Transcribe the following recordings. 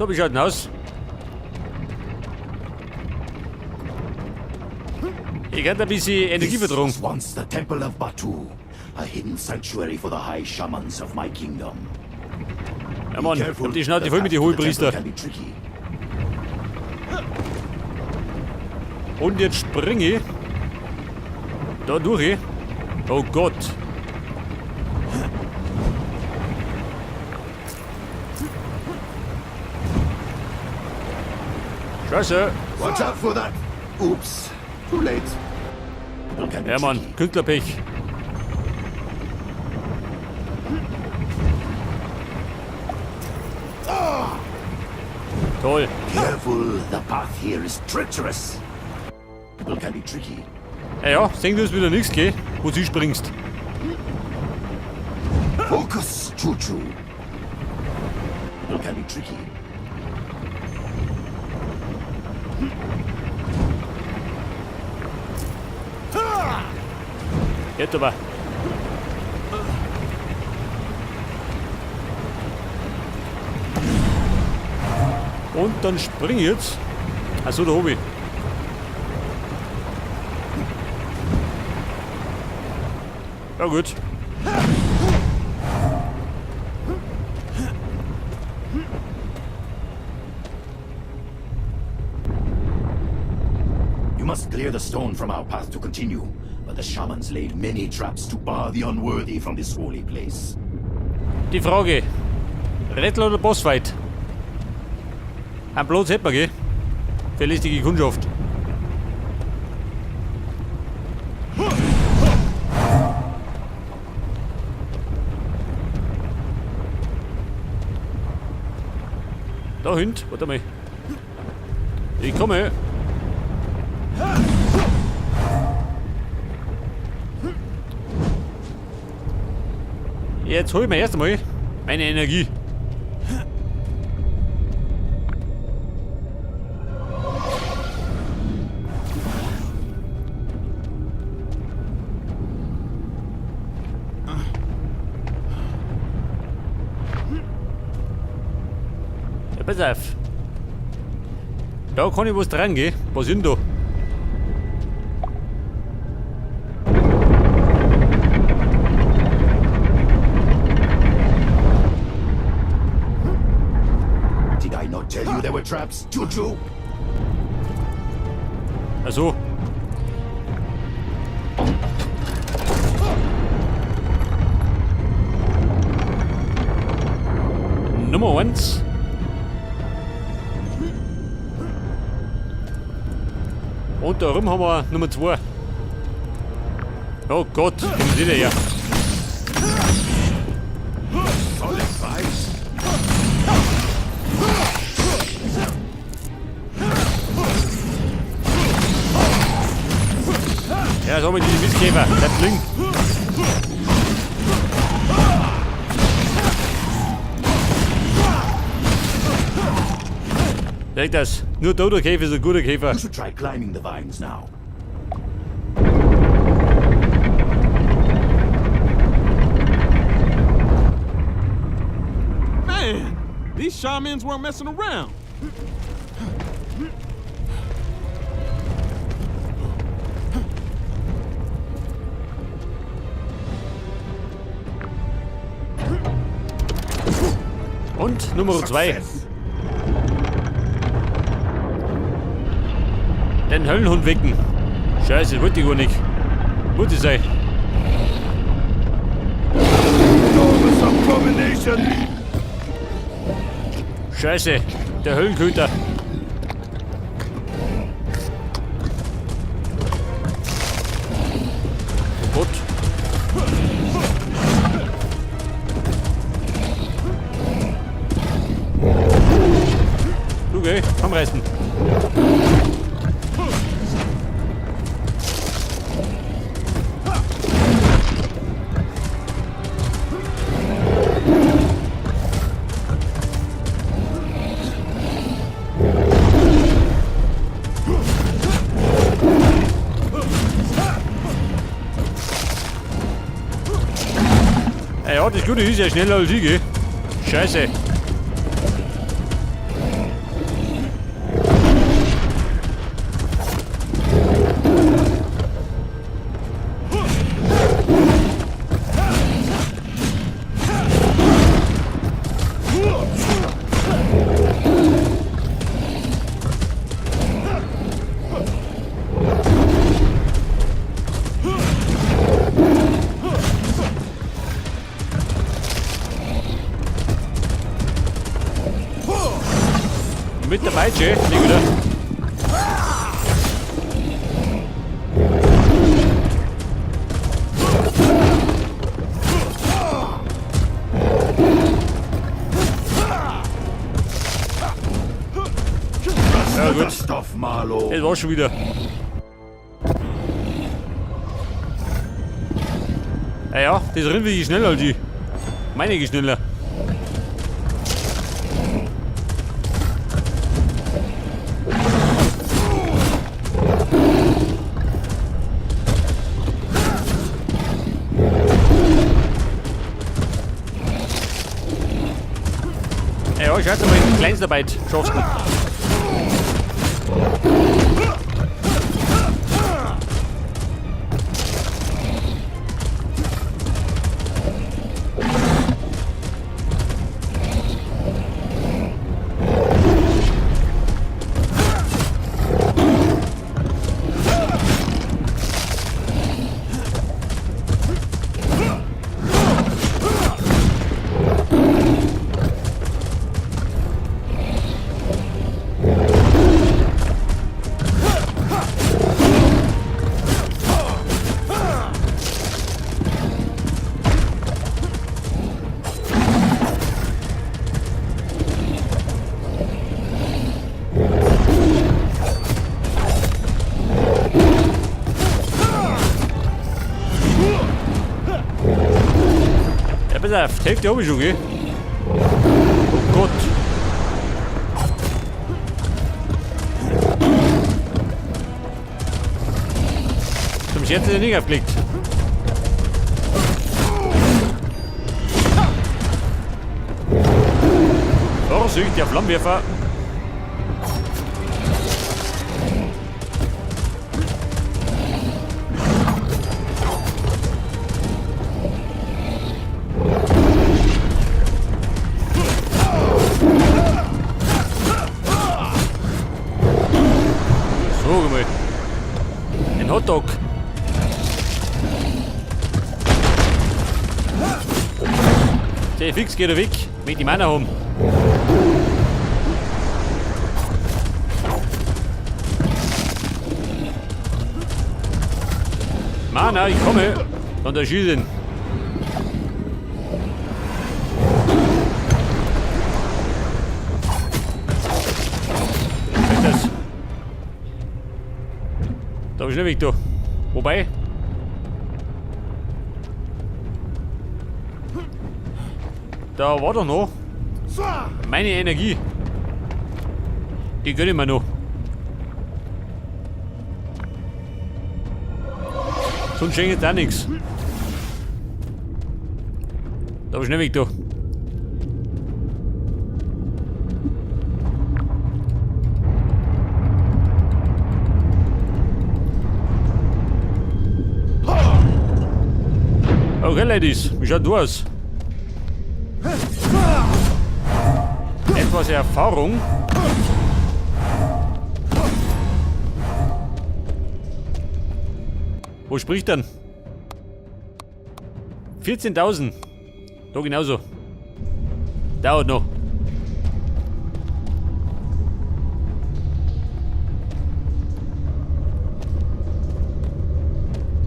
So, wie schaut denn aus? Ich könnte ein bisschen Energie This vertragen. was once the Temple of Batu, a hidden sanctuary for the high shamans of my kingdom. Ja, Mann, Be careful, hab die Schnauze the voll mit path den to the Hohepriester. temple can be tricky. Und jetzt springe ich da durch. Oh Gott. Scheiße. Watch out for that. Oops, too late. Can be Ja, Mann, tricky. Künstlerpech. Toll. Careful, the path here is treacherous. Can be tricky. Ja, ja, sehen du es wieder nichts, gell? Wo du springst. Focus, Chuchu. Can be tricky. Jetzt aber. Und dann spring ich jetzt. Achso, da oben. Ja gut. You must clear the stone from our path to continue, but the shamans laid many traps to bar the unworthy from this holy place. Die Frage. Rätsel oder Bossfight? Ein Platz hätten wir, gell? Für lästige Kundschaft. Da hinten, warte mal. Ich komme. Jetzt hol ich mir erst einmal meine Energie. Ja, pass auf. Da kann ich was dran gehen. Was ist denn da? Did I not tell you there were traps, Chuchu? Also. Nummer 1. Und da rum haben wir Nummer 2. Oh Gott, kommt die her? Ja, so mit die Mistkäfer. Bleibt liegen. Sag das. Nur toter Käfer ist ein guter Käfer. You should try climbing the vines now. Man, these shamans weren't messing around. Und Nummer 2. Success. Den Höllenhund wecken. Scheiße, wollte ich gar nicht. Muss ich sein. Enormous abomination! Scheiße, der Höllenköter. Oh Gott. Okay, komm reißen. Ja, das Gute ist ja schneller als ich, gell? Scheiße. Mit der Peitsche, leg wieder. Ja, The gut. dust off, Marlowe. Das war schon wieder. Ja, ja, das rennt wirklich schneller als ich. Meine schneller. Ja, ich hatte mal in Kleinstarbeit schaffst. Ja, pass auf, die Hälfte hab ich schon, gell? Oh Gott. Zum Scherz ist er nicht aufgelegt. Vorsicht, der Flammenwerfer. So, mal. Ein Hotdog. Der fix geht er weg. Mit die Männer haben. Mana, ich komme. Von der Schießen. Das. Da hab ich nicht weg da. Wobei. Da war doch noch meine Energie. Die gönn ich mir noch. Sonst schenkt auch nichts. Da hab ich nicht weg da. Okay, Ladies, wie schaut du aus? Etwas Erfahrung. Wo spricht denn? 14.000. Da genauso. Dauert noch.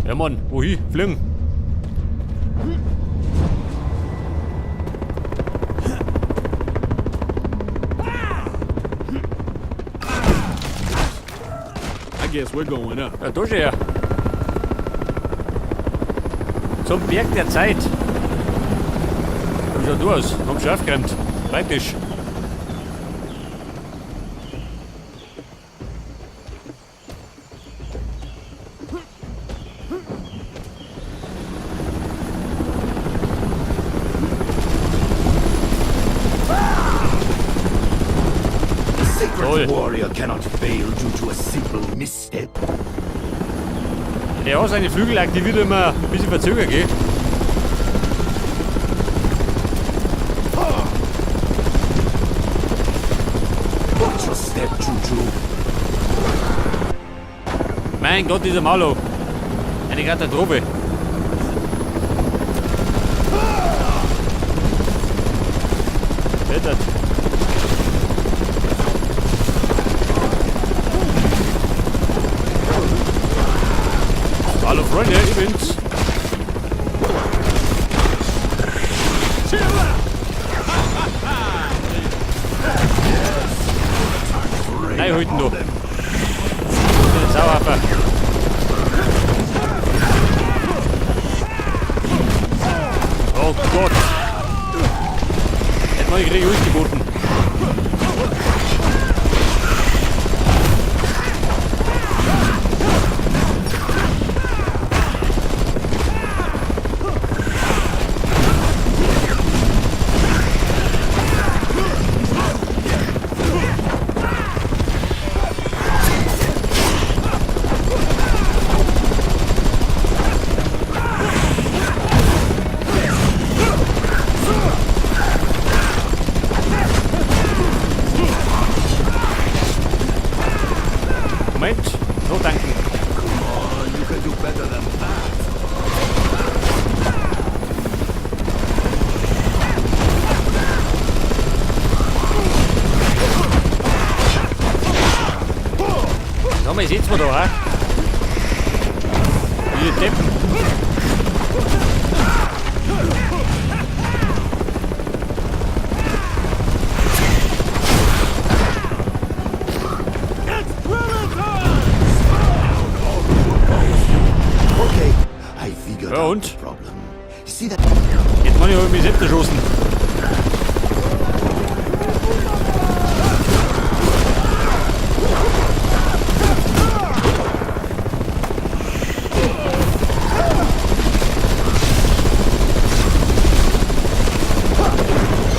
Ja Mann, wohin? Fliegen. I guess we're going up. Ja, da schon her. Zum Berg der Zeit. Wie schaut du aus? Haben schon aufgeräumt. Praktisch. The sacred Toll. warrior cannot fail due to a simple misstep. Der hat seine Flügel aktiviert immer ein bisschen verzögert, gell? Watch your step, Juju. Mein Gott, dieser Marlowe. Eine Katastrophe. Wettert. Spinnt's. Nein, halten du. Den Sauerhafer. Oh Gott. Hätte man nicht richtig ausgeboten. Moment, so danken. Oh, you can do better than that. Sag mal, sitzen wir da, auch? Wie die Deppen. Okay, I figured Ja, out und? the problem. See that? Jetzt muss ich mich selbst erschossen.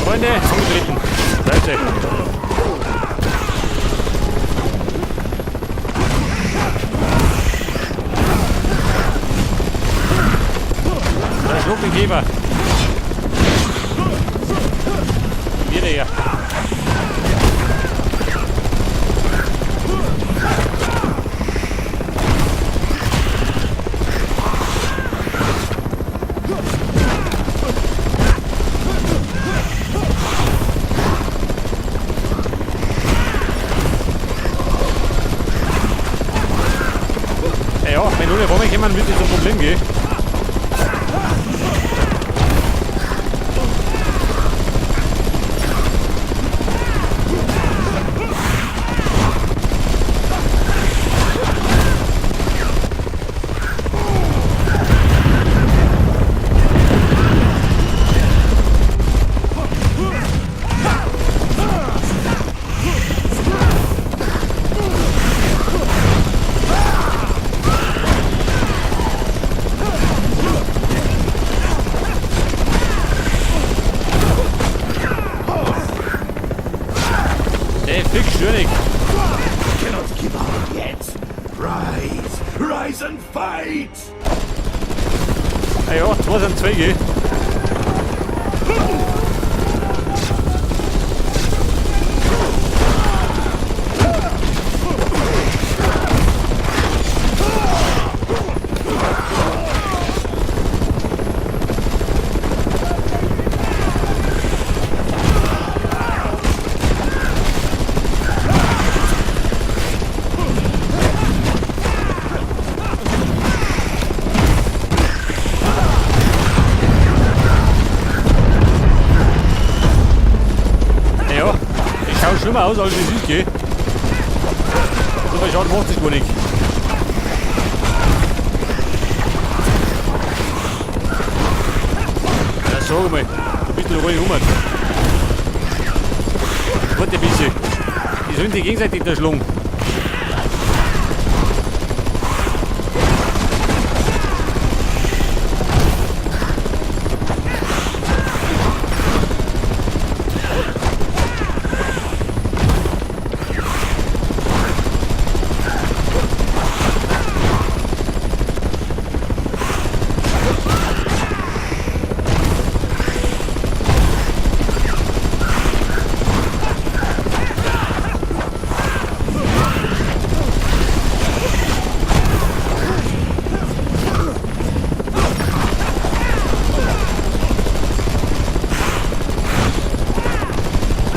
Freunde, angetreten. Scheiße. Da schluckt den Käfer. Wieder her. Ja, wenn alle kommen, wird das ein Problem gehen. Ey, fix Stönig. Cannot give up yet. Rise, rise and fight! Ah ja, zwei sind zwei, gell? Ja, es schaut schlimmer aus, als es ist, gell? So viel Schaden macht es gar nicht. Ja, sag mal, du bist doch gar nicht um. Warte ein bisschen. Die sollen sich gegenseitig da schlagen.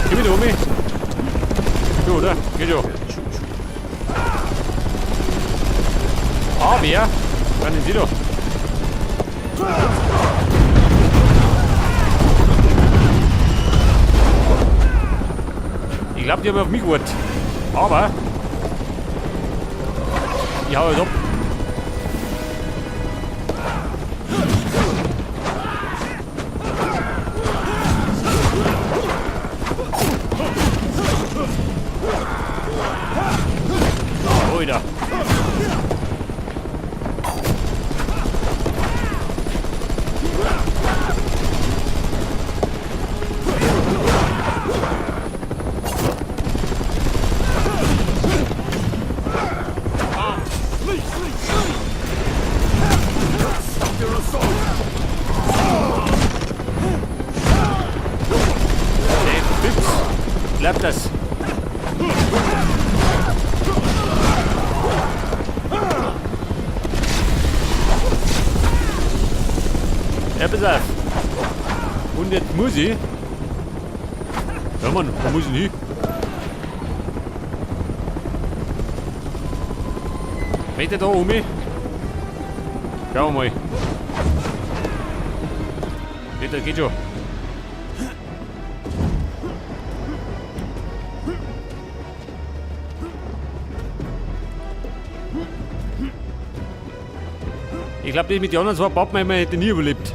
Geh wieder um mich. So, oder? Geht ja. Ah, wer? Wann sind Sie da? Ich glaube, die haben auf mich gewartet. Aber ich hau jetzt ab. Alter. Hey, Pips. Klappt das? Ja, pass auf. Und jetzt muss ich. Ja, Mann, wo muss ich denn hin? Weiter da um mich. Schauen wir mal. Geht, das geht schon. Ich glaube, das mit den anderen zwei Pappenheimer hätte ich nie überlebt.